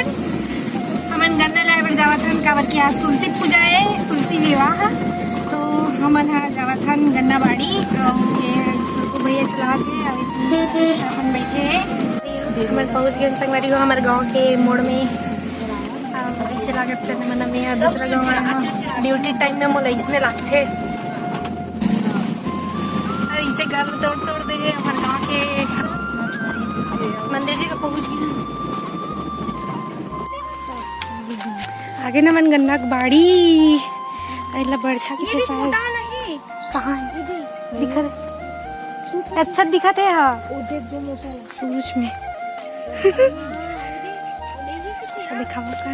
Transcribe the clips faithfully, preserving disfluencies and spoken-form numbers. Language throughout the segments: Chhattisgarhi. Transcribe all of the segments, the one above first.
हमन गन्ना लाए बर जावत हन, काबर कि आज तुलसी पूजा है, तुलसी विवाह। तो हमन हा जावत हन गन्ना बाड़ी, अउ ये हमको भैया चलावत है, अउ इतनी अपन बैठे हैं। हमन पहुंच गए संगवारी हो हमर गांव के मोड़ में। अब ऐसे लागत चंदमना में या दूसरा गांव आए हैं। ड्यूटी टाइम में मोला इसने लागथे। अउ इसे घर तोड़ तोड़ दे हमर गांव के मंदिर जी का पहुंच गए। आगे न मन गन्ना के बाड़ी। अरे ला बरछा ये किथे भी साहब। मोटा नहीं। कहाँ है? ये भी। दिखत है। अच्छा दिखत है, हाँ। वो देख दो मोटा है। सूरज में। देखा वो का।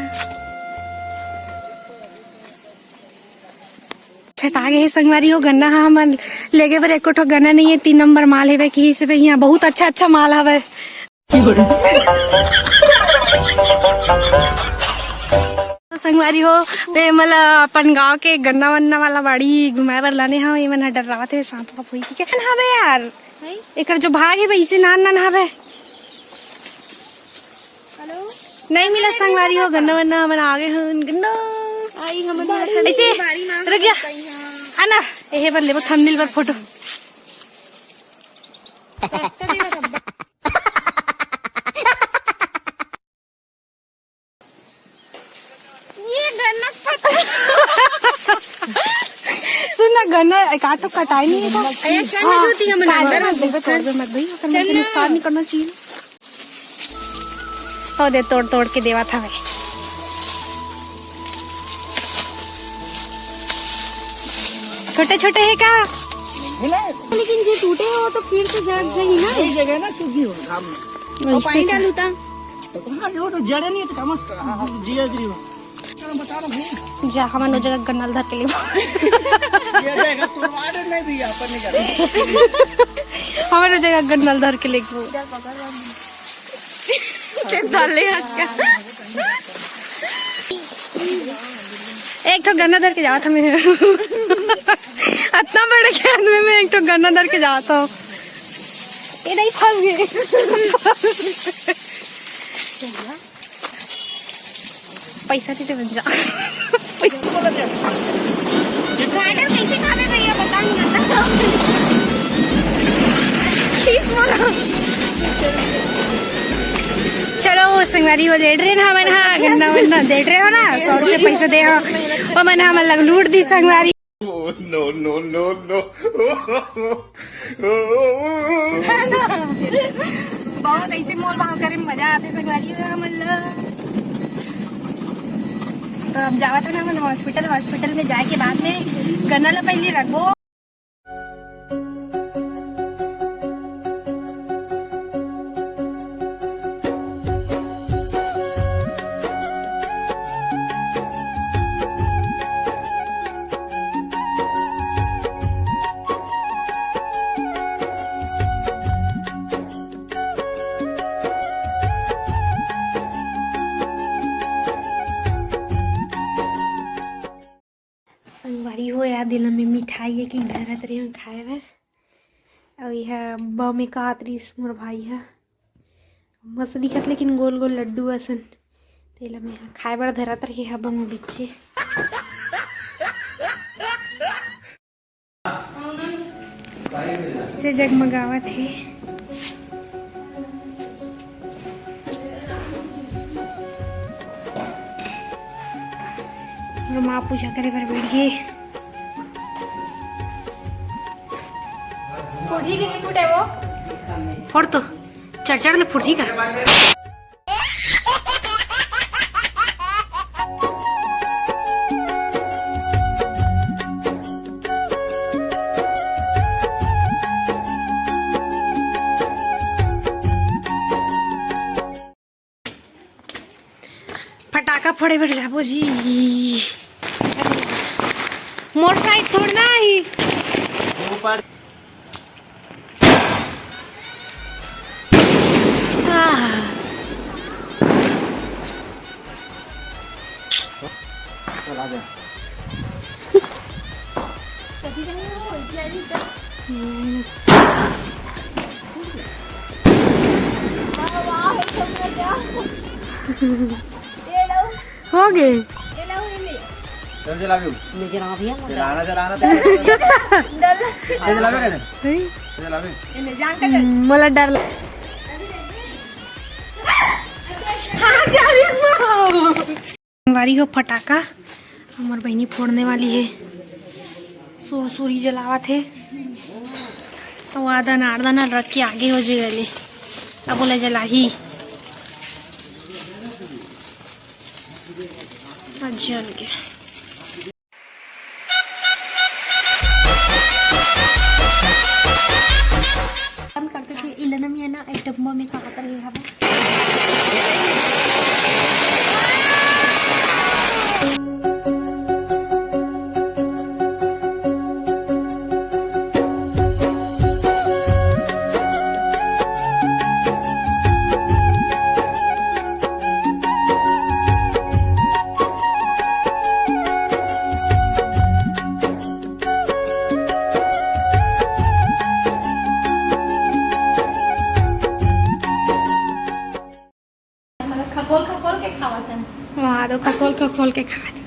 छटा गे हे संगवारी हो गन्ना हा हमन लेगे बर एको ठो गन्ना नहीं है। तीन नंबर माल हेवे कि से यहाँ बहुत अच्छा अच्छा माल हवे। संगवारी हो, ते मला अपन गांव के गन्ना वन्ना वाला बाड़ी घुमाए बर लाने हव। ये मन ह डर्रावत हे सांप वाप होई के। हवे यार, हैं? एकर जो भाग हे वैसे नान नान हवे। हेलो। नहीं मिला संगवारी हो गन्ना वन्ना, हमन आगे हन गन्ना। आई हमन यहाँ ऐसे ठंडी बारी में रुक जा। आना, एहे बर लेबो थंबनेल बर फोटो। सस्ता देगा तब। ये गन्ना पत्ता। सुन ना, गन्ना एक आध ठो कटाई नहीं है का? अरे, अच्छा, हाँ, जो थी, हम काट अंदर दे, में घुस कर। मत भाई, अपन चल को ना। नुकसान नहीं करना चाहिए। ओ दे, तोड़ तोड़ के देवा था मैं। छोटे छोटे है का? लेकिन जे टूटे हो तो फिर से जग जाही ना। यही जगह ना सूखी हो घाम में। और वैसे पानी का? डालू ता? तो कहाँ, वो तो जड़े नहीं है, तो कम से कम, हाँ, हाँ, जिया गिरी हो। मैं बता रहा हूँ। जा, हमन ओ जगह गन्ना ल धर के लेबो। ये जगह तोड़वा दे, नहीं भैया, अपन नहीं जाते। हमन ओ जगह गन्ना ल धर के लेबो। के डाले हस का? एक ठो गन्ना धर के जावत हमें। अतना बड़े खेत में मैं एक ठो गन्ना धर के जावत हूँ। ये नहीं फंस गए। पैसा दे दे बन जा। पैसा। मैडम कैसे खावे भैया, बताऊंगा ना। ठीक बोला। चलो, वो संगवारी वो दे रहे ना, हमन हा गन्ना वन्ना दे रहे हो ना, सौ रुपये पैसा दे हो, वो मन हमन लग लूट दी संगवारी। Oh, no, no, no, no। है ना? बहुत ऐसे मोल भाव करे में मजा आथे संगवारी हो हमन ला। तो अब जावत है ना हमन हॉस्पिटल, हॉस्पिटल में जाए के बाद में गन्ना ला पहले रखबो। संगवारी हो, या दिल में मिठाई है कि धरत रहे खाए बर। अउ यह बम एक आत रहिस मोर भाई ह, मस्त दिखत, लेकिन गोल गोल लड्डू असन। तेला मैं ह खाए बर धरत रहे ह बम बिच्चे। से जगमगावत हे। और माँ पूजा करे बर बैठ गए। फुटही कि नहीं फूटे वो? फोड़ तो, चढ़ चढ़ ले फुटही का। फटाका फोड़े बर जाबो जी। मोर साइड थोड़ ना ही। ऊपर। आह। चल, आ जा। हम्म। वाह, वाह, ये सब क्या? हो गे। चल, चला भी। मैं जला भैया, मत जलाना, जलाना, तेरे को। डर लग ये जला भी कैसे? नहीं। ये जला भी। ये ले, जान का डर। हम्म, मोला डर लग। हाँ, जा रही इसमें। वारी हो फटाका, हमर बहिनी फोड़ने वाली है। सुरसुरी जलावत है, तो आधा नार दाना रख के आगे हो जाएगा ले। अब बोला जलाही। अच्छा, ओके। बंद करते थे, इलनम ये ना, एक डब्बा में कहा कर ये हवा। खकोल खकोल के खावत है। वहाँ तो खकोल खकोल के खावत है।